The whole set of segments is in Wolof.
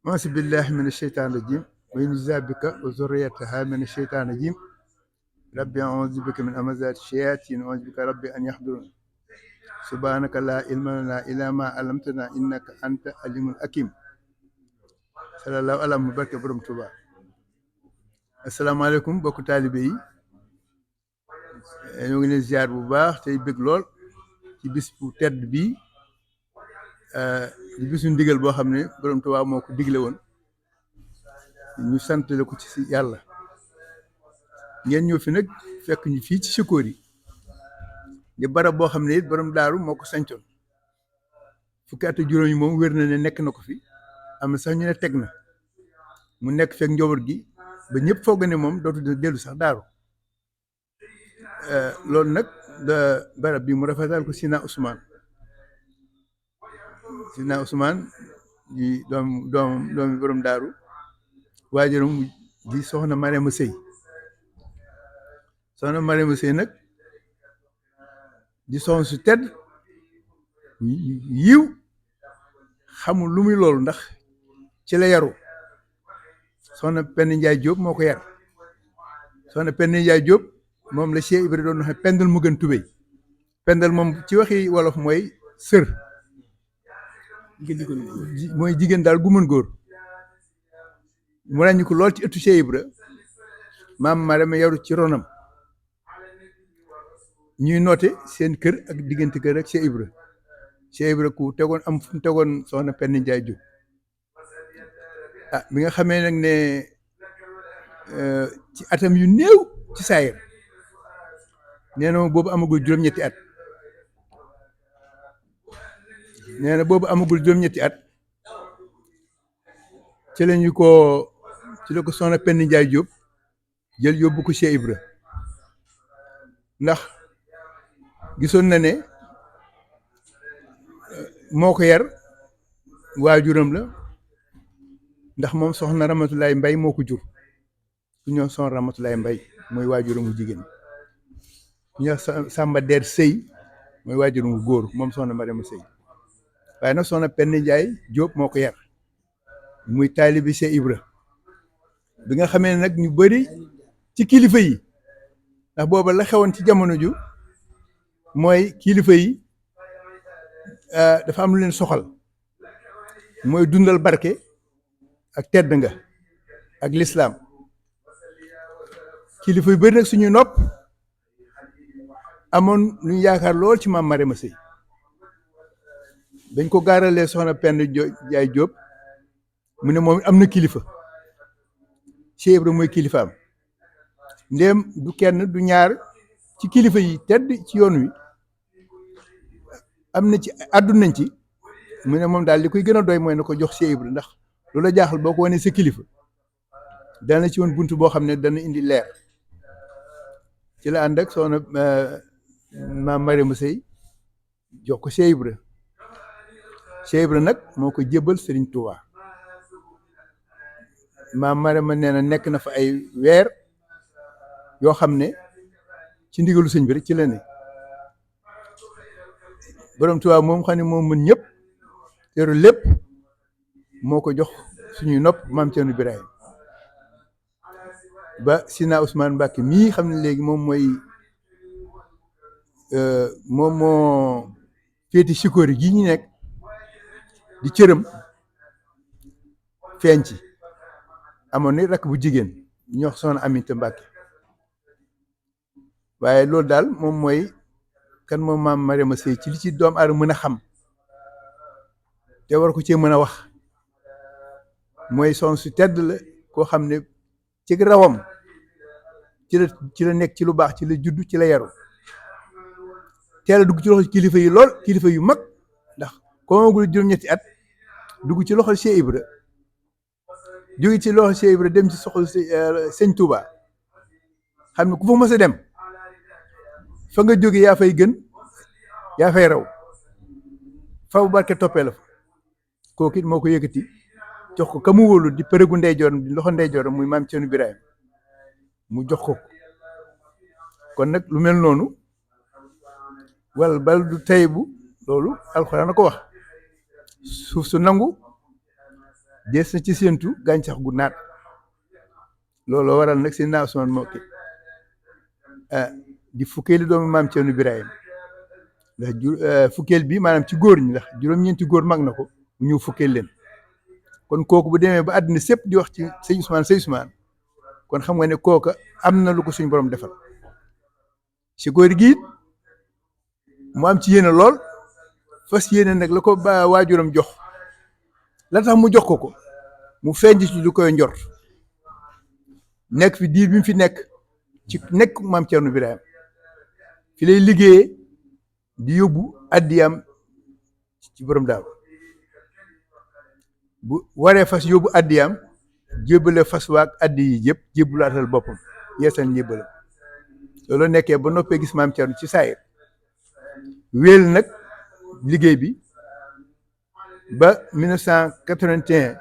أعوذ بالله من الشيطان الرجيم وإنزع بك وذريتها من الشيطان الرجيم ربي أعوذ بك من همزات الشياطين وأعوذ بك ربي أن يحضرون سبحانك لا علم لنا إلا ما علمتنا إنك أنت العليم الحكيم صلى الله على مبارك برم توبا. asalaamaaleykum bokk taalibe yi ñoo ngi leen ziar bu baax tey bëgg lool ci bis bu tedd bii di bisu ndigal boo xam ne borom Tuubaa moo ko digle woon ñu santale ko ci si yàlla. ngeen ñëw fi nag fekk ñu fii ci Sikori di barab boo xam ne it borom daaru moo ko sancoon fukki at juróom yi moom wér na ne nekk na ko fi am na sax ñu ne teg na mu nekk fekk njaboot gi ba ñëpp foog ne moom dootu dina dellu sax daaru. loolu nag da barab bi mu rafetal ko Sina Ousmane di doomi borom daaru waajuram di soxna Mariama Sëy nag di soxna su tedd yiw xamul lu muy loolu ndax ci la yaru. soxna Penn Njaay Jóob moo ko yar. soxna Penn Njaay Jóob moom la Cheikh Ibrahima doon waxe pendal mu gën tubéy. pendal moom ci waxi wolof mooy sër, mooy jigéen daal gu mën góor. mu ràññi ko lool ci ëttu Cheikh Ibra maam Marème yaru ci ronam ñuy noote seen kër ak diggante kër ak Cheikh Ibra. Cheikh Ibra ku tegoon am fu mu tegoon soxna Penn Njaay Jóob. bi nga xamee nag ne ci atam yu néew ci saayir nee na boobu amagul juróom-ñetti at. ci lañu ko ci la ko soxna Penn Njaay Jóob jël yóbbu ko Cheikh Ibra ndax gisoon na ne moo ko yar waajuram la ndax moom soxna Ramatulaay Mbay moo ko jur ku ñëw soxna Ramatulaay Mbay mooy waajuramu jigéen ku ñëw Sàmba Der Sëy mooy waajuramu góor moom soxna Mariama Sëy waaye nag soxna Penn Njaay Jóob moo ko yar muy taalibi Cheikh Ibra bi nga xamee nag ñu bari ci kilifa yi ndax booba la xewoon ci jamono ju mooy kilifa yi dafa am lu leen soxal mooy dundal barke ak tedd nga ak lislaam. kilifa yu bari nag suñu nopp amoon lu ñu yaakaar lool ci maam Mariama Sëy dañ ko gaaralee soxna Penn Njaay Jóob mu ne moom am na kilifa. Cheikh Ibra mooy kilifaam ndéem du kenn du ñaar ci kilifa yi tedd ci yoon wi am na ci àddu nañ ci mu ne moom daal li koy gën a doy mooy na ko jox Cheikh Ibra ndax lu la jaaxal boo ko wanee sa kilifa dana ci woon bunt boo xam ne dana indi leer. ci la ànd ak soxna maam Mariama Sëy jox ko Cheikh Ibra. Cheikh Ibra nag moo ko jébbal Sëriñ Tuubaa. maam Mariama nee na nekk na fa ay weer yoo xam ne ci ndigalu sëñ bi rek ci la ne. borom Tuubaa moom xam ne moom mën ñëpp teru lépp moo ko jox suñuy nopp maam Cerno Birahim ba Sina Ousmane Mbàkke mii xam ne léegi moom moo féeti Sikori gi ñu nekk di cëram feeñ ci. amoon ni rakk bu jigéen ñoo soxna Aminta Mbàkke waaye loolu daal moom mooy kan moom maam Mariama Sëy ci li ci doom aadama mën a xam te war ko cee mën a wax mooy soxna su tedd la koo xam ne ci rawam ci la nekk ci lu baax ci la juddu ci la yaru teel a dugg ci loxo kilifa yi lool kilifa yu mag ndax ko magul juróom-ñetti at dugg ci loxo Cheikh Ibra jóge ci loxo Cheikh Ibra dem ci soxla sëñ Touba xam ne ku fa mës a dem fa nga jóge yaa fay gën yaa fay raw fa bu barke toppee la fa kooku it moo ko yëkkati jox ko ka mu wóolu di përëgu ndeyjooram di loxo ndeyjooram muy maam Cerno Birahim mu jox ko kon nag lu mel noonu wala bal du tey bu loolu alxuraan na ko wax suuf su nangu des na ci séentu gàncax gu naat looloo waral nag Seydina Ousmane moo ki di fukkeeli doomu maam Cerno Birahim ndax fukkeel bi maanaam ci góor ñi ndax juróom-ñeenti góor mag na ko mu ñëw fukkeel leen kon kooku bu demee ba àddina sépp di wax ci sëñ Ousmane kon xam nga ne kooka am na lu ko suñu borom defal si góor gi mu am ci yéene lool fas yéene nag la ko ba waajuram jox la tax mu jox ko mu feeñ ci lu koy njort nekk fi diir bi mu fi nekk ci nekk maam Cerno Birahim fi lay liggéeyee di yóbbu addiyam ci borom daaru bu waree fas yóbbu addiyam jébbale fas waak addi yi yëpp jébbalaatal boppam yeesal njébbalam loolu nekkee ba noppee gis maam Cerno ci saayir wéel nag liggéey bi ba 1981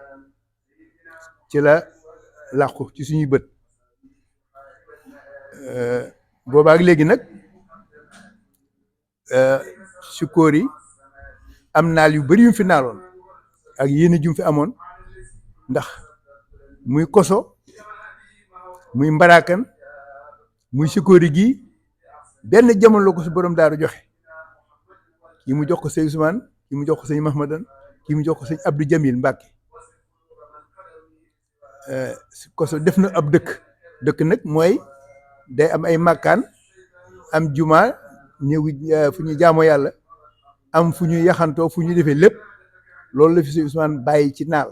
ci la làqu ci suñuy bët boobaak léegi nag Sikóor yi am naal yu bari yu fi naaloon ak yéene ju fi amoon ndax muy koso muy mbaraakan muy Sikóor yi gii benn jamono la ko su borom daaru joxe kii mu jox ko sëñ Ousmane kii mu jox ko sëñ Mahmadan kii mu jox ko sëñ Abdou Jamil Mbàkke koso def na ab dëkk nag mooy day am ay màkkaan am juma ñëw fu ñu jaamoo yàlla am fu ñu yaxantoo fu ñu defee lépp loolu la fi sëñ Ousmane bàyyi ci naal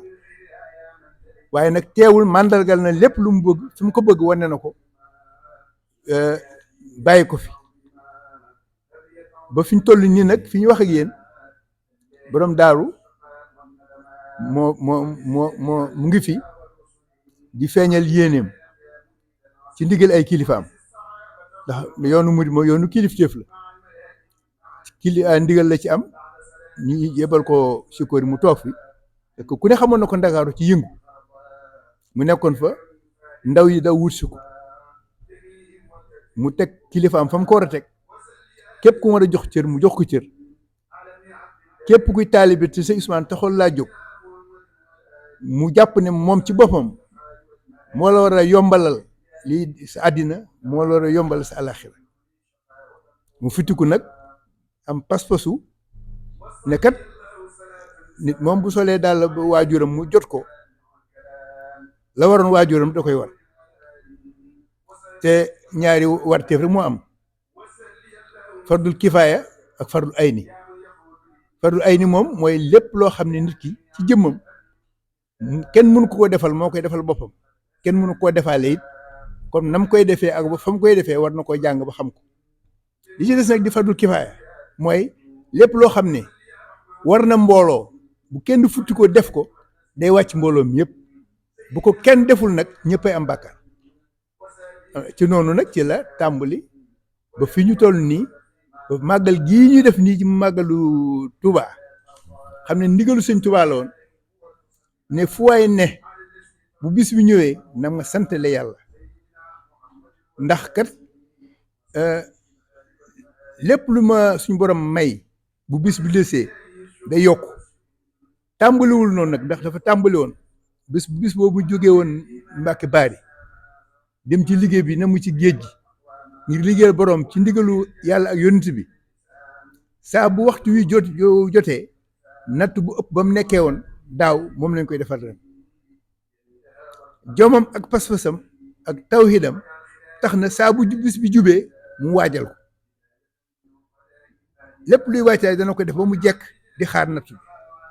waaye nag teewul màndargal na lépp lu mu bëgg fi mu ko bëgg wane na ko bàyyi ko fi ba fi ñu toll nii nag fi ñu wax ak yéen borom daaru mu ngi fi di feeñal yéeneem ci ndigal ay kilifaam ndax yoonu murid mooy yoonu kilifteef la ndigal la ci am ñu yebal ko Sikóor yi mu toog fi parce que ku ne xamoon na ko Ndakaaru ci yëngu mu nekkoon fa ndaw yi daw wut si ko mu teg kilifaam fa mu ko war a teg képp ku war a jox cër mu jox ko cër képp kuy taalibe te sëñ Ousmane taxoon laa jóg mu jàpp ne moom ci boppam moo la war a yombalal lii sa àddina moo la war a yombalal sa àlaxira mu fitiku nag am pas-pasu ne kat nit moom bu solee daal la waajuram mu jot ko la waroon waajuram da koy war te ñaari warteef rek moo am fardul kifaaya ak fardul ayni moom mooy lépp loo xam ne nit ki ci jëmmam kenn mënu ko defal moo koy defal boppam kenn mënu koo defaale it comme nam koy defee ak fa mu koy defee war na koy jàng ba xam ko li ci des nag di fardul kifaaya mooy lépp loo xam ne war na mbooloo bu kenn futti ko def ko day wàcc mbooloom yëpp bu ko kenn deful nag ñëppay am bàkkaar ci noonu nag ci la tàmbali ba fi ñu toll nii ba màggal gii ñuy def nii ci màggalu Touba xam ne ndigalu sëñ Touba la woon ne fu waay ne bu bis bi ñëwee na nga santale yàlla ndax kat lépp lu ma suñu borom may bu bis bi desee day yokk tàmbaliwul noonu nag ndax dafa tàmbali woon bis boobu jógee woon Mbàkke Baari dem ci liggéey bi na mu ci géej gi ngir liggéeyal borom ci ndigalu yàlla ak yonent bi saa bu waxtu wi jotee natt bu ëpp ba mu nekkee woon daaw moom lañ koy defal ren jomam ak pas-pasam ak tawhidam tax na saa bu bis bi jubee mu waajal ko lépp luy wàccaay dana ko def ba mu jekk di xaar natt bi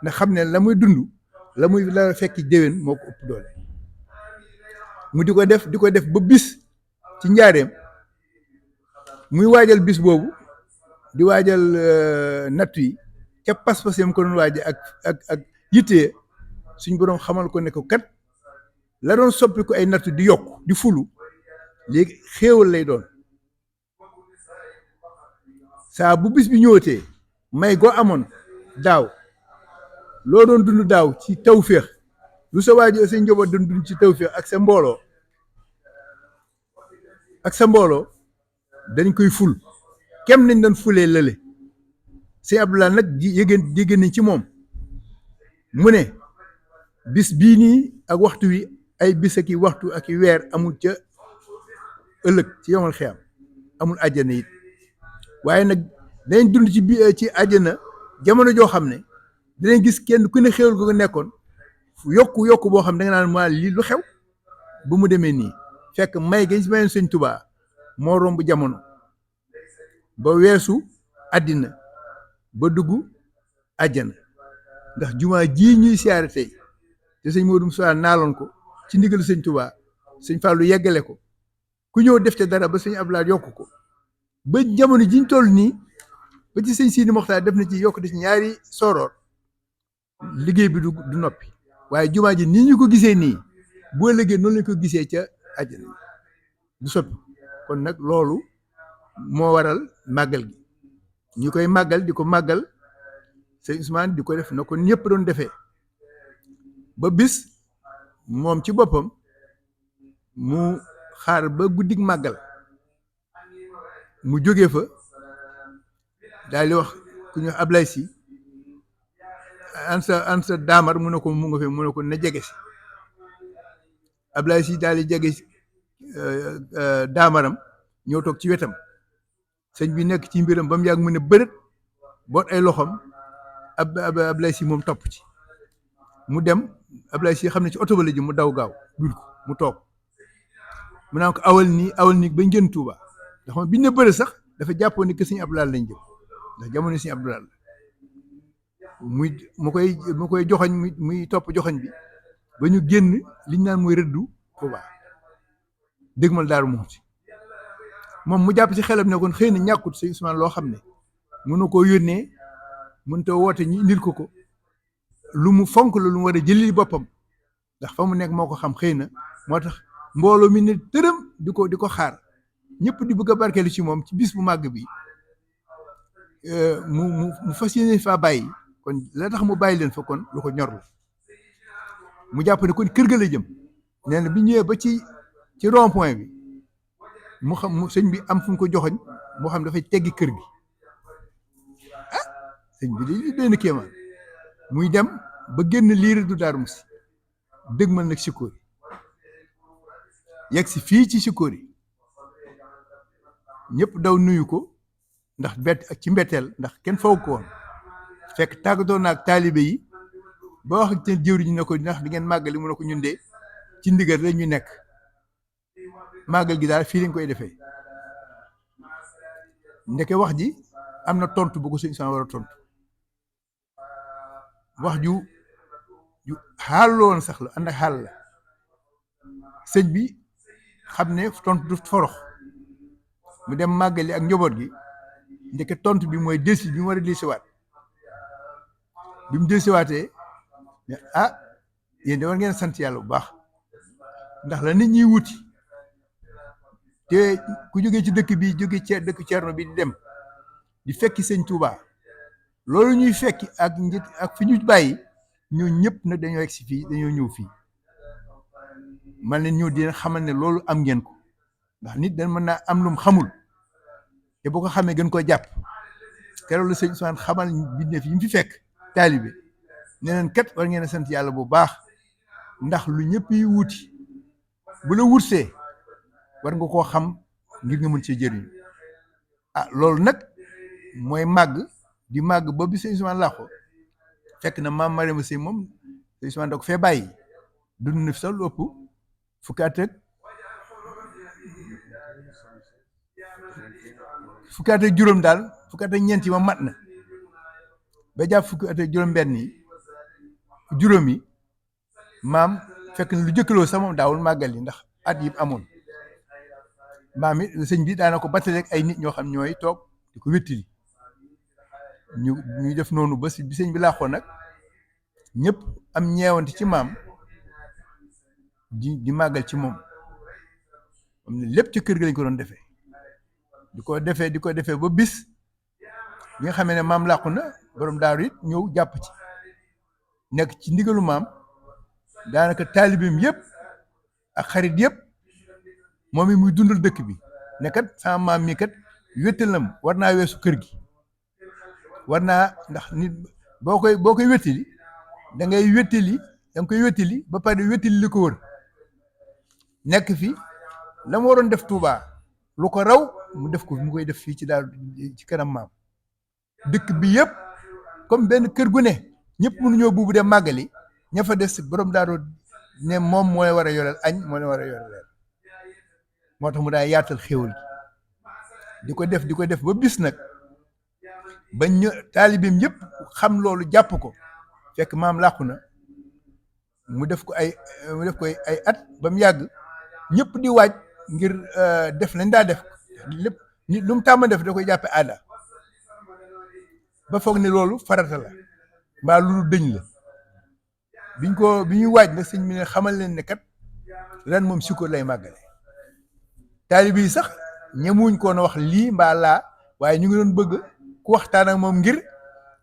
ndax xam ne la muy dund la fekk déwén moo ko ëpp doole mu di ko def ba bis ci njaareem muy waajal bis boobu di waajal nattu yi ca pas-pas yam ko doon waaje ak yittee suñ boroom xamal ko ne ko kat la doon soppi ko ay nattu di yokk di fulu léegi xéewal lay doon saa bu bis bi ñëwatee may goo amoon daaw loo doon dund daaw ci tawféex lu sa waajur sa njaboot doon dund ci tawféex ak sa mbooloo dañ koy ful kem nañ doon fulee lële sëñ Abdoulaye nag dégg nañ ci moom mu ne bis bii nii ak waxtu wi ay bis ak i waxtu ak i weer amul ca ëllëg ci yomal xiyam amul àjjana it waaye nag dañ dund ci bi ci àjjana jamono joo xam ne dinañ gis kenn ku ne xéwal ko nekkoon yokku boo xam ne da nga naan maa lii lu xew bu mu demee nii fekk may gañ si mayoon sëñ Tuubaa moo romb jamono ba weesu àddina ba dugg àjjana ndax jumaa ji ñuy siyaare tey te sëñ Modou Moussa naaloon ko ci ndigalu sëñ Tuubaa sëñ Fallou yeggale ko ku ñëw def te dara ba sëñ Abdoulaye yokk ko ba jamono jiñ toll nii ba ci sëñ Sidi Moxtaar def na ci yokk ci ñaari sooroor liggéey bi du noppi waaye jumaa ji nii ñu ko gisee nii boo liggéey noonu lañ ko gisee ca àjjana du soppi kon nag loolu moo waral màggal gi ñu koy màggal di ko màggal sëñ Ousmane di ko def na ko ñëpp doon defee ba bis moom ci boppam mu xaar ba guddig màggal mu jógee fa daal di wax ku ñu Ablaye Si ansa daamar mu ne ko mu nga fe mu ne ko na jege si Ablaye Si daal di jege si daamaram ñëw toog ci wetam sëñ bi nekk ci mbiram ba mu yàgg mu ne bërët boot ay loxoom Ablaye Si moom topp ci mu dem Ablaye Si xam ne ci oto ba la ji mu daw gaaw dul ko mu toog mu naan ko awal nii bañ gën Tuuba ndax moom biñ ne bërët sax dafa jàppoon ni que sëñ Abdoulaye lañ jëm ndax jamono sëñ Abdoulaye la mu koy joxoñ muy topp joxoñ bi ba ñu génn liñ naan mooy rëddu Tuuba dégmal Daaru Muxti moom mu jàpp ci xelam ne kon xëy na ñàkkut sëñ Ousmane loo xam ne mënu koo yónnee mënut a woote ñu indil ko lu mu fonk la lu mu war a jëlili boppam ndax fa mu nekk moo ko xam xëy na moo tax mbooloo mi ne tërëm di ko xaar ñëpp di bëgg a barkeelu ci moom ci bis bu màgg bi mu fas yéene faa bàyyi kon la tax mu bàyyi leen fa kon lu ko ñor la mu jàpp ne kon kër ga la jëm nee na bi ñëwee ba ci rond point bi mu xam sëñ bi am fu mu ko joxoñ moo xam dafay teggi kër gi sëñ bi di benn kéemaan muy dem ba génn liir du Daaru Muxti dëgmal nag Sikóori yegg si fii ci Sikóori ñëpp daw nuyu ko ndax ci mbetteel ndax kenn foog ko woon fekk tàggatoo naag taalibe yi ba wax ak seen jëwriñ ne ko ndax di ngeen màggali mu ne ko ñun de ci ndigal rek ñu nekk màggal gi daal fii lañ koy defee ndeke wax ji am na tontu bu ko sëñ Ousmane war a tontu wax ju xaal woon sax la ànd ak xaal la sëñ bi xam ne tontu du forox mu dem màggali ak njaboot gi ndeke tontu bi mooy delsi bi mu war a delsiwaat bi mu delsiwaatee ne yéen de war ngeen sant yàlla bu baax ndax la nit ñiy wuti te ku jógee ci dëkk bi jóge ci dëkk Cerno bi di dem di fekki sëñ Touba loolu ñuy fekki ak fi ñu bàyyi ñoo ñëpp nag dañoo egg si fii dañoo ñëw fii man leen ñëw dina xamal ne loolu am ngeen ko ndax nit dañ mën naa am lu mu xamul te boo ko xamee gën ko jàpp keroog la sëñ Ousmane xamal bindeef yi mu fi fekk taalibe ne leen kat war ngeen a sant yàlla bu baax ndax lu ñëpp yi wuti bu la wutsee war nga koo xam ngir nga mën cee jëriñu loolu nag mooy di màgg ba bi sëñ Ousmane làqu fekk na maam Mariama Sey moom sëñ Ousmane da ko fee bàyyi dund na fi sax lu ëpp fukki at ak juróom daal fukki at ak ñeent yi ma mat na ba jàpp fukki at ak juróom benn yi juróom yi maam fekk na lu jëkkaloo sax moom daawul màggal yi ndax at yi amoon maam it sëñ bi daana ko battale ak ay nit ñoo xam ñooy toog di ko wéttili ñu def noonu ba si bi sëñ bi laaxoon nag ñëpp am ñeewante ci maam di màggal ci moom am ne lépp ci kër gi lañ ko doon defee di ko defee ba bis bi nga xamee ne maam làqu na borom daaru it ñëw jàpp ci nekk ci ndigalu maam daanaka taalibeem yëpp ak xarit yëpp moom it muy dundal dëkk bi ne kat sama maam mi kat wéttalam war naa weesu kër gi war naa ndax nit boo koy wéttali da ngay wéttali da nga koy wéttali ba pare wéttali li ko wër nekk fi la mu waroon def Touba lu ko raw mu def ko mu koy def fii ci daal ci kanam maam dëkk bi yëpp comme benn kër gu ne ñëpp mënuñoo buubu dem màggali ña fa des borom daaru ne moom mooy war a yoreel añ moo leen war a yoreel reer moo tax mu daa yaatal xéwal gi di ko def ba bis nag ba ñu taalibeem yëpp xam loolu jàpp ko fekk maam làqu na mu def ko ay at ba mu yàgg ñëpp di waaj ngir def lañ daa def lépp nit lu mu tàmm def da koy jàppe aada ba foog ne loolu farata la mbaa lu dëñ la bi ñuy waaj nag sëñ bi ne xamal leen ne kat ren moom Sikóor lay màggale taalibe yi sax ñemuñ koon a wax lii mbaa laa waaye ñu ngi doon bëgg ku waxtaan ak moom ngir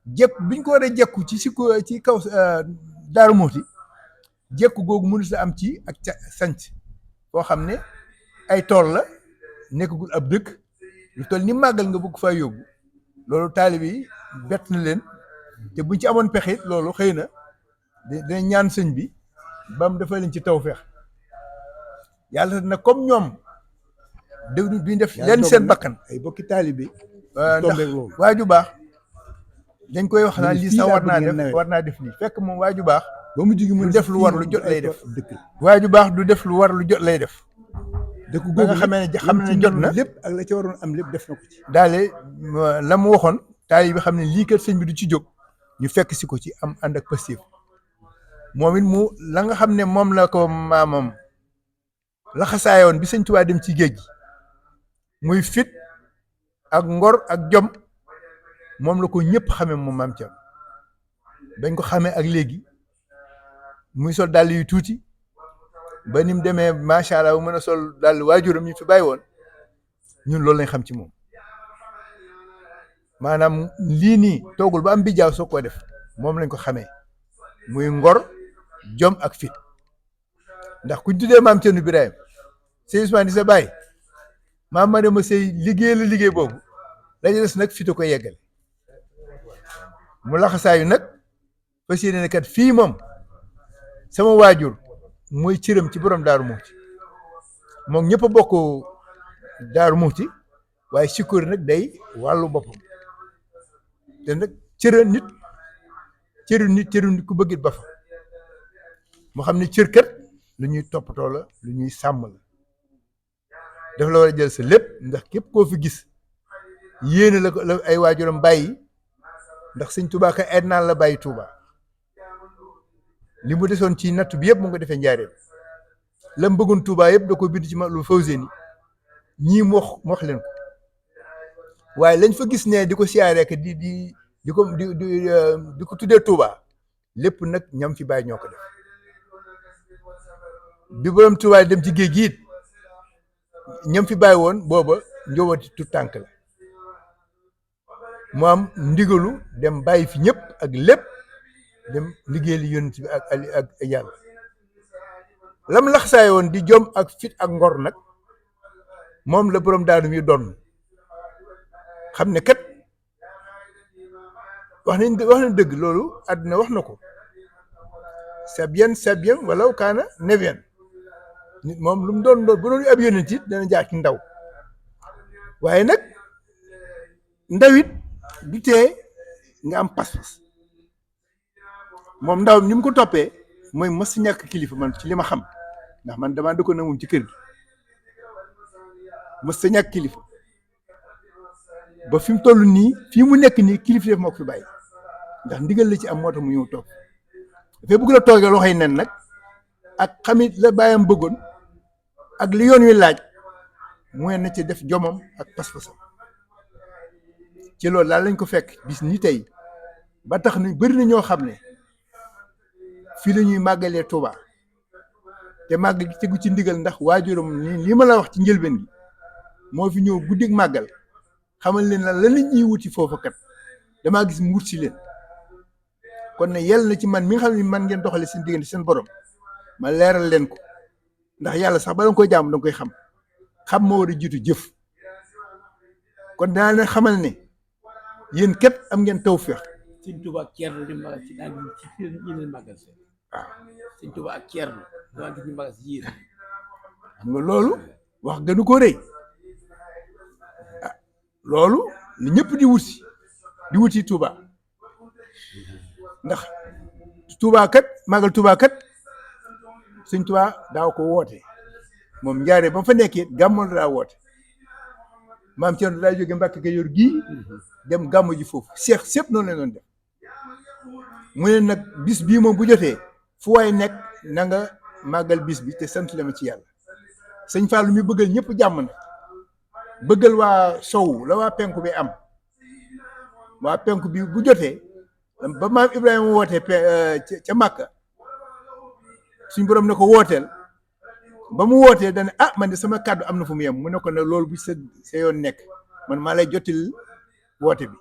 jekku biñ ko war a jekku ci Sikóor ci kaw Daaru Muxti jekku googu mënu sa am ci ak ca sanc boo xam ne ay tool la nekkagul ab dëkk lu toll ni màggal nga bëgg faa yóbbu loolu taalibe yi bett na leen te buñ ci amoon pexe it loolu xëy na dina ñaan sëñ bi ba mu dafa leen ci tawfeex yàlla na comme ñoom duñ def leen seen bakkan ay bokki taalibe ndax waaju baax dañ koy wax naan lii sax war naa def lii fekk moom waaju baax ba mu jigi mu def lu war lu jot lay def dëkk waaju baax du def lu war lu jot lay def dëkk ba nga xamee ne xam ne jot na lépp ak la ci waroon am lépp def na ko ci daale la mu waxoon taalibe bi xam ne lii kat sëñ bi du ci jóg ñu fekk si ko ci am ànd ak pastif moom it mu la nga xam ne moom la ko maamam la xasaayoon bi sëñ Tuubaa dem ci géej gi muy fit ak ngor ak jom moom la ko ñëpp xamee moom maam Thiam dañ ko xamee ak léegi muy sol dàll yu tuuti ba ni mu demee macha allah mën a sol dàll waajuram ñu fi bàyyi woon ñun loolu lañ xam ci moom maanaam lii nii toogul ba am bijaaw soo ko def moom lañ ko xamee muy ngor jom ak fit ndax kuñ tuddee maam Thierno Birahim Sëñ Ousmane di sa bàyyi maam Mariama Sey liggéey la liggéey boobu lañu des nag fit a ko yeggale mu laxasaayu nag fas yéene ne kat fii moom sama waajur mooy cëram ci borom Daaru Muxti moom ñëpp a bokk Daaru Muxti waaye Sikóor nag day wàllu boppam te nag cëru nit ku bëggit ba fa moo xam ne cër kat lu ñuy toppatoo la lu ñuy sàmm la daf la war a jël sa lépp ndax képp koo fi gis yéene la ko la ay waajuram bàyyi ndax sëñ Tuubaa ka eed naan la bàyyi Tuubaa li mu desoon ci natt bi yëpp mu ngi ko defee njaareem la mu bëggoon Tuubaa yëpp da ko bind ci ma lu Fawzeyni ñii mu wax leen ko waaye lañ fa gis ne di ko siyaaree que di ko tuddee Tuubaa lépp nag ñam fi bàyyi ñoo ko def bi borom Tuubaa dem ci géej gi it ñam fi bàyyi woon booba njóobati tu tànk la mu am ndigalu dem bàyyi fi ñëpp ak lépp dem liggéey li yonent bi ak yàlla lam laxsaay woon di jom ak fit ak ngor nag moom la borom daanu mi doon xam ne kat wax na dëgg loolu àdduna wax na ko c'est bien wala kaana nevien nit moom lu mu doon bu doon ab yonent it dana jaar ci ndaw waaye nag ndaw it du tee nga am pas-pas moom ndaw ni mu ko toppee mooy mës si ñàkk kilifa man ci li ma xam ndax man damaa dëkkoon na moom ci kër gi mës sa ñàkk kilifa ba fi mu toll nii fii mu nekk nii kilifa def moo ko fi bàyyi ndax ndigal la ci am moo tax mu ñëw toog dafay bëgg la toogee loxoy nen nag ak xamit la bàyyam bëggoon ak li yoon wi laaj mooy na ci def jomam ak pas-pasam ci loolu daal lañ ko fekk bis ni tey ba tax na bëri na ñoo xam ne fii la ñuy màggalee Touba te màgg gi tegu ci ndigal ndax waajuram ni li ma la wax ci njëlbeen gi moo fi ñëw guddig màggal xamal leen la nit ñuy wuti foofu kat damaa gis mu wut si leen kon ne yell na ci man mi nga xam ne man ngeen doxale seen diggante seen borom ma leeral leen ko ndax yàlla sax ba danga koy jàmm danga koy xam moo war a jiitu jëf kon danaa leen xamal ne yéen kat am ngeen tawfeex Sëñ Tuubaa Ceerno di magal ci daal ci ñu leen màggal seen sëñ Tuubaa ak Ceerno dama gis ñu mbagas yéen xam nga loolu wax gënu ko rëy loolu ni ñëpp di wuti Touba ndax Touba kat màggal Touba kat sëñ Touba daaw ko woote moom njaaree ba fa nekkee gàmmoon daa woote maam Thierno daa jóge Mbàkke Kajoor gii dem gàmmu ji foofu seex sépp noonu la doon def mu ne nag bis bii moom bu jotee fu waay nekk na nga màggal bis bi te sant la ma ci yàlla sëñ Fallou mi bëggal ñëpp jàmm na bëggal waa sow la waa penku bi am waa penku bi bu jotee ba maam Ibrahima wootee ca Màkka suñ borom ne ko wooteel ba mu wootee dane man de sama kàddu am na fu mu yem mu ne ko ne loolu bu sa yoon nekk man maa lay jotil woote bi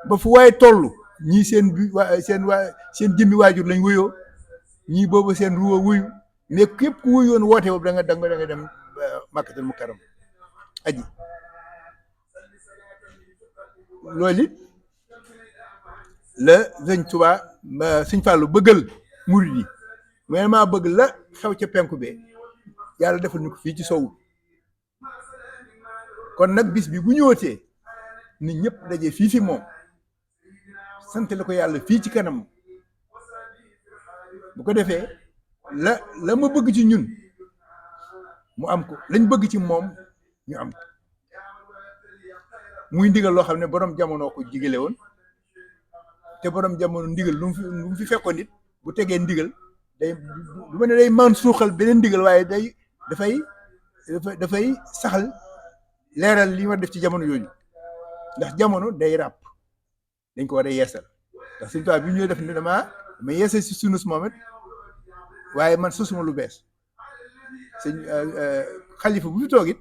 ba fu waaye toll ñii seen jëmmi waajur lañ wuyoo ñii boobu seen ruwa wuyu mais képp ku wuyoon woote boobu da nga dem Makkatul Mukarram aji loolu it la sëñ Tuubaa sëñ Fallu bëggal murid yi mais maa bëgg la xew ca penku bee yàlla defal ñu ko fii ci sowu kon nag bis bi bu ñëwatee nit ñëpp daje fii fi moom sant la ko yàlla fii ci kanam bu ko defee la ma bëgg ci ñun mu am ko lañ bëgg ci moom ñu am ko muy ndigal loo xam ne borom jamono ko jigale woon te borom jamono ndigal lu mu fi fekkoon nit bu tegee ndigal day du ma ne day man suuxal beneen ndigal waaye dafay saxal leeral li war def ci jamono yooyu ndax jamono day ràpp dañ ko war a yeesal ndax suñu tubaab bi ñuy def ne dama yeesal si sunus moom it waaye man sosuma lu bees sëñ xalifa bu fi toog it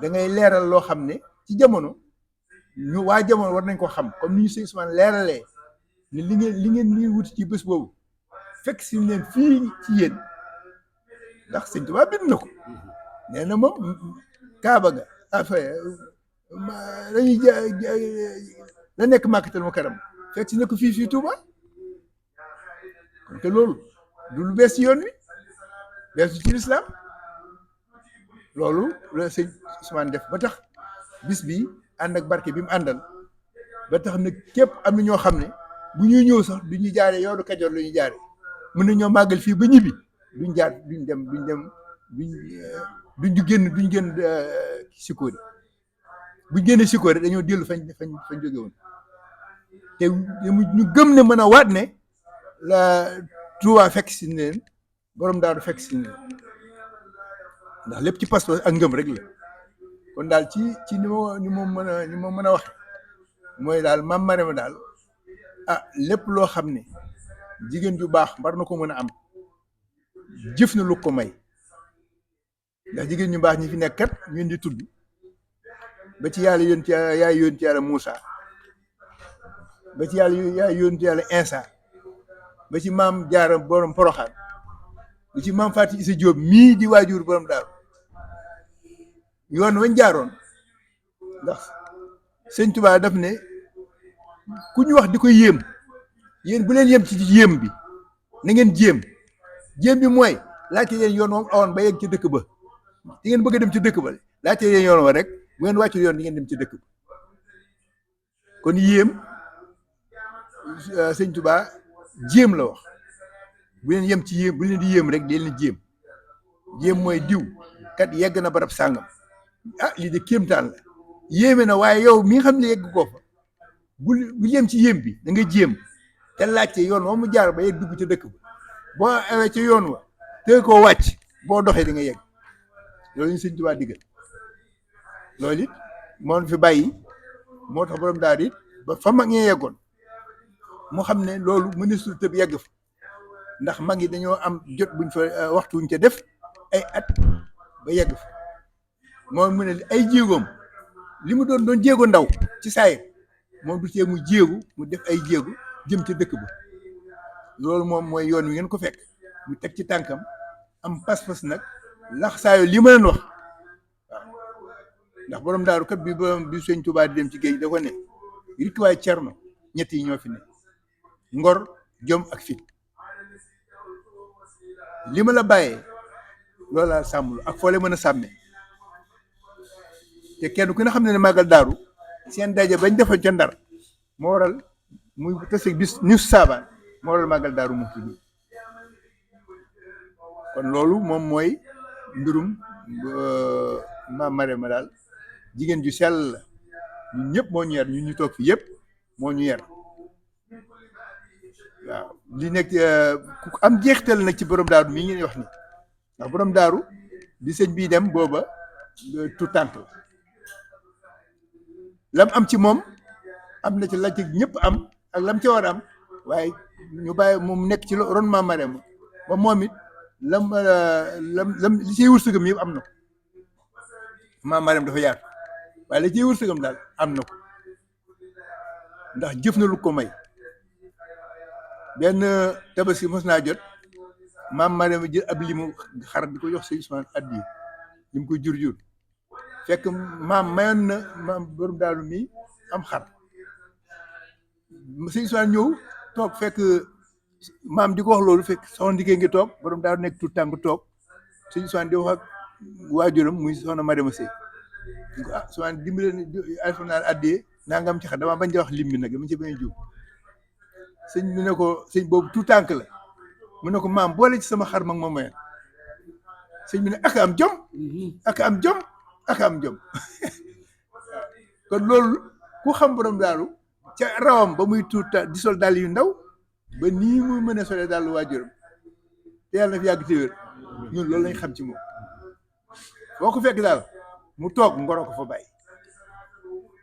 da ngay leeral loo xam ne ci jamono ñu waa jamono war nañ ko xam comme ni ñu sëñ Ousmane leeralee ne li ngeen li wuti ci bés boobu fekk si leen fii ci yéen ndax sëñ Tuubaa bind na ko nee na moom Kaaba ga dañuy la nekk Makkatal Mukarram fekk si ne ko fii Tuuba kon te loolu du lu bees ci yoon wi beesu ci lislaam loolu la sëñ Ousmane def ba tax bis bi ànd ak barke bi mu àndal ba tax nag képp am na ñoo xam ne bu ñuy ñëw sax du ñu jaaree yoonu Kajoor la ñuy jaaree mën na ñoo màggal fii ba ñibbi duñ génn Sikori buñ génnee Sikori dañoo dellu fañ jóge woon te ñu gëm ne mën a waat ne la Tuubaa fekk si leen borom daaru fekk si leen ndax lépp ci pas-pas ak ngëm rek la kon daal ci ni ma mën a waxe mooy daal Maam Marème daal lépp loo xam ne jigéen ju baax war na ko mën a am jëf na lu ko may ndax jigéen ñu baax ñi fi nekk kat ñu di tudd ba ci yàlla yaay yónni ci yàlla Moussa ba ci yaay yónni ci yàlla Insa ba ci maam Jaara borom Poroxaan ba ci maam Faati Isa Jóob mii di waajur borom daaru yoon wañ jaaroon ndax sëñ Tuubaa daf ne ku ñu wax di ko yéem yéen bu leen yéem ci yéem bi na ngeen jéem bi mooy laajte leen yoon moom awoon ba yegg ci dëkk ba di ngeen bëgg a dem ci dëkk ba laajte leen yoon wa rek bu ngeen wàccul yoon di ngeen dem ci dëkk ba kon yéem sëñ Tuubaa jéem la wax bu leen yem ci yéem bu leen di yéem rek di leen jéem mooy diw kat yegg na barab sàngam lii de kéemtaan la yéeme na waaye yow mi nga xam ne yegg ko fa bu yem ci yéem bi da nga jéem te laajte yoon wa mu jaar ba yegg dugg ca dëkk ba boo awee ca yoon wa te koo wàcc boo doxee di nga yegg loolu ñu sëñ Tuubaa diggal loolu it moo fi bàyyi moo tax borom daal it ba fa mag ñee yeggoon moo xam ne loolu mëneesul tëb yegg fa ndax mag yi dañoo am jot buñ fa waxtu wuñ ca def ay at ba yegg fa moom mu ne ay jéegoom li mu doon jéego ndaw ci saayir moom du tee mu jéegu mu def ay jéegu jëm ca dëkk ba loolu moom mooy yoon wi ngeen ko fekk mu teg ci tànkam am pas-pas nag lax saayo li ma leen wax waaw ndax borom daaru kat bi sëñ Tuubaa di dem ci géej da ko ne rikk waay cerno ñett yi ñoo fi ne ngor jom ak fit li ma la bàyyee loolu laa sàmmlu ak foo leen mën a sàmmee te kenn ku ne xam ne ne màggal daaru seen daje bañ defoon ca Ndar moo waral muy tase bis ñu saabaan moo waral màggal daaru mu tudd kon loolu moom mooy mbirum maam Marème daal jigéen ju sell la ñun ñëpp moo ñu yar ñun ñu toog fi yëpp moo ñu yar waaw li nekk ku am jeexital nag ci borom daaru mii ngeen wax ni ndax borom daaru bi sëñ bii dem booba tout tànk la lam am ci moom am na ci la ci ñëpp am ak lam ca war a am waaye ñu bàyyi moom nekk ci ron maam Marème ba moom it lam li ciy wërsëgam yëpp am na ko maam Marème dafa yaatu waaye li ciy wërsëgam daal am na ko ndax jëf na lu ko may benn tabaski mos naa jot maam Marème jël ab limu xar di ko jox sëñ Ousmane addi li mu ko jur fekk maam mayoon na maam borom daaru mi am xar sëñ Ousmane ñëw toog fekk maam di ko wax loolu fekk soxna Ndike ngi toog borom daaru nekk tout tànk toog sëñ Ousmane di wax ak waajuram muy soxna Marème Sey ah Ousmane dimbale alfanal addee nangam ci xar dama bañ di wax lim bi nag dama ci bañ a jiw sëñ bi ne ko sëñ boobu tout tànk la mu ne ko maam boole ci sama xar mag ma mayoon sëñ bi ne ak am jom ak am jom ak am jom kon loolu ku xam borom daaru ca rawam ba muy tuuta di sol dàll yu ndaw ba nii muy mën a solee dàll waajuram te yàlla na fi yàgg téwér ñun loolu lañ xam ci moom boo ko fekk daal mu toog ngoro ko fa bàyyi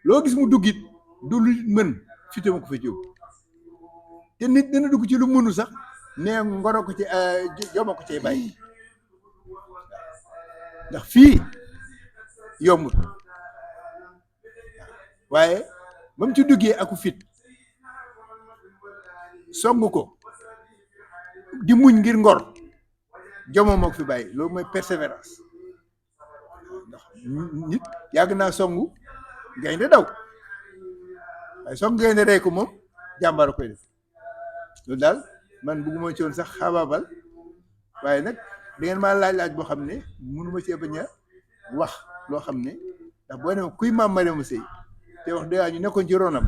loo gis mu duggit du lu mën fitama ko fa jóg te nit dana dugg ci lu mënu sax nee ngoro ko ci joma ko cay bàyyi ndax fii yombut waaye ba mu ci duggee aku fit song ko di muñ ngir ngor joma moo ko fi bàyyi loolu mooy persévérance ndax nit yàgg naa songu gaynde daw waaye song gaynde rey ko moom jàmbaar a koy def loolu daal man bëgguma ci woon sax xabaabal waaye nag da ngeen maa laaj boo xam ne mënuma cee bañ a wax loo xam ne ndax boo demee kuy maam Marème Sey te wax dëgg ñu nekkoon ci ronam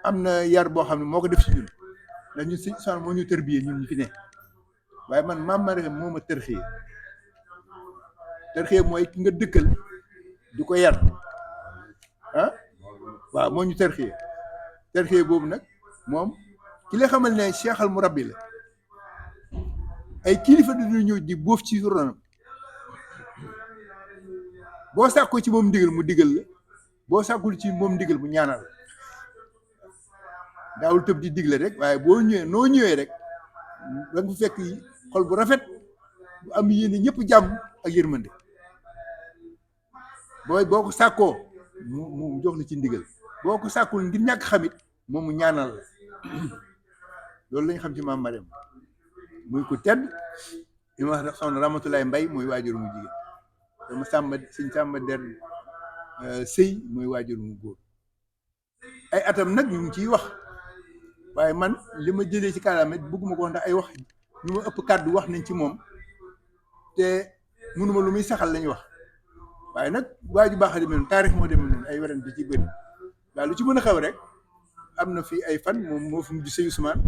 am na yar boo xam ne moo ko def ci ñun ndax ñun si son moo ñu tërbiyee ñun ñu fi ne waaye man maam Marème moo ma tërxiyee mooy ki nga dëkkal di ko yar ah waaw moo ñu tërxiyee boobu nag moom ki la xamal ne seexal mu rabbi la ay kilifa dañu ñëw di boof ci ronam boo sàkkoo ci moom ndigal mu digal la boo sàkkul ci moom ndigal mu ñaanal daawul tëb di digle rek waaye boo ñëwee noo ñëwee rek da nga fekk xol bu rafet bu am yéene ñëpp jàmm ak yërmande boo ko sàkkoo mu jox la ci ndigal boo ko sàkkul ngir ñàkk xamit moom mu ñaanal la loolu lañ xam ci maam Marème muy ko tedd li ma wax soxna Ramatulaay Mbay mooy waajur mu jigéen dama sëñ Sàmba Der Sëy mooy waajur mu góor ay atam nag ñu ngi ciy wax waaye man li ma jëlee ci kàllaama bëgguma ko wax ndax ay wax ñu ma ëpp kàddu wax nañ ci moom te mënuma lu muy saxal lañu wax waaye nag waaju baax a demee noonu taarix moo demee noonu ay werante ci bëri waaye lu ci mën a xew rek am na fi ay fan moom moo fi mujj sëñ Ousmane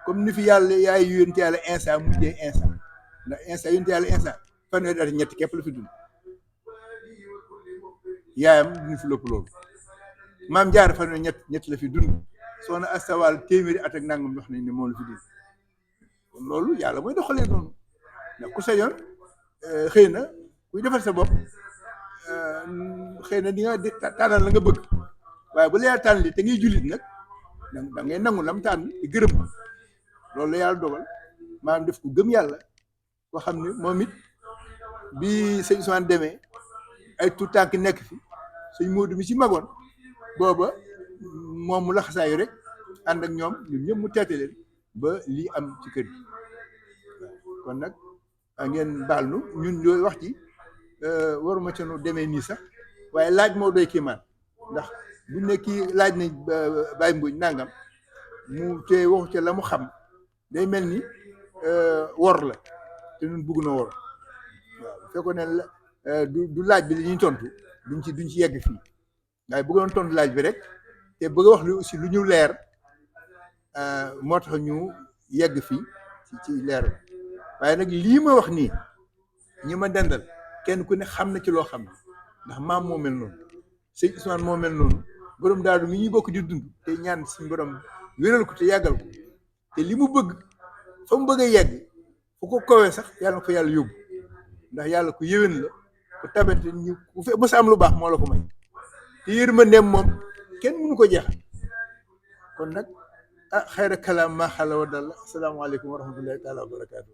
comme ni fi yàlla yaay yónent yàlla Insa mujjee Insa ndax Insa yónent yàlla Insa fanweeri at ñetti képp la fi dund yaayam dina fi lépp loolu maam Jaara fanweeri ñett la fi dund soxna Astawaal téeméeri at ak nangam wax nañ ne moom la fi dund kon loolu yàlla mooy doxalee noonu ndax ku sañoon xëy na kuy defal sa bopp xëy na di nga tànnal la nga bëgg waaye bu la yàlla tànn li te ngay jullit nag da ngay nangu lam tànn di gërëm loolu la yàlla dogal maanaam def ko gëm yàlla koo xam ne moom it bi sëñ Ousmane demee ay tout tànk nekk fi sëñ Modou mi ci magoon booba moom mu laxasaayu rek ànd ak ñoom ñun ñëpp mu teete leen ba lii am ci kër gi kon nag ngeen baal nu ñun yooyu wax ci waruma ca nu demee nii sax waaye laaj moo doy kiimaan ndax bu nekki laaj nañ Baye Mbodj nangam mu te waxu ca la mu xam day mel ni wor la te ñun bëgg na wor waaw bu fekkoon ne du laaj bi li ñuy tontu duñ ci yegg fii waaye bëggoon tontu laaj bi rek te bëgg a wax lu aussi lu ñu leer moo tax ñu yegg fii ci leer waaye nag lii ma wax nii ñi ma dendal kenn ku ne xam na ci loo xam ne ndax maam moo mel noonu sëñ Ousmane moo mel noonu borom daaru mi ñuy bokk di dund te ñaan suñu borom wéral ko te yàggal ko te li mu bëgg fa mu bëgg a yegg fu ko kowee sax yàlla na ko yàlla yóbbu ndax yàlla ku yéwén la ku tabante ñu ku fe mos am lu baax moo la ko may te yërmandeem moom kenn mënu ko jeexal kon nag xayra kalaam maa xala wa dalla asalaamaaleykum wa rahmatullahi taala wa barakaatu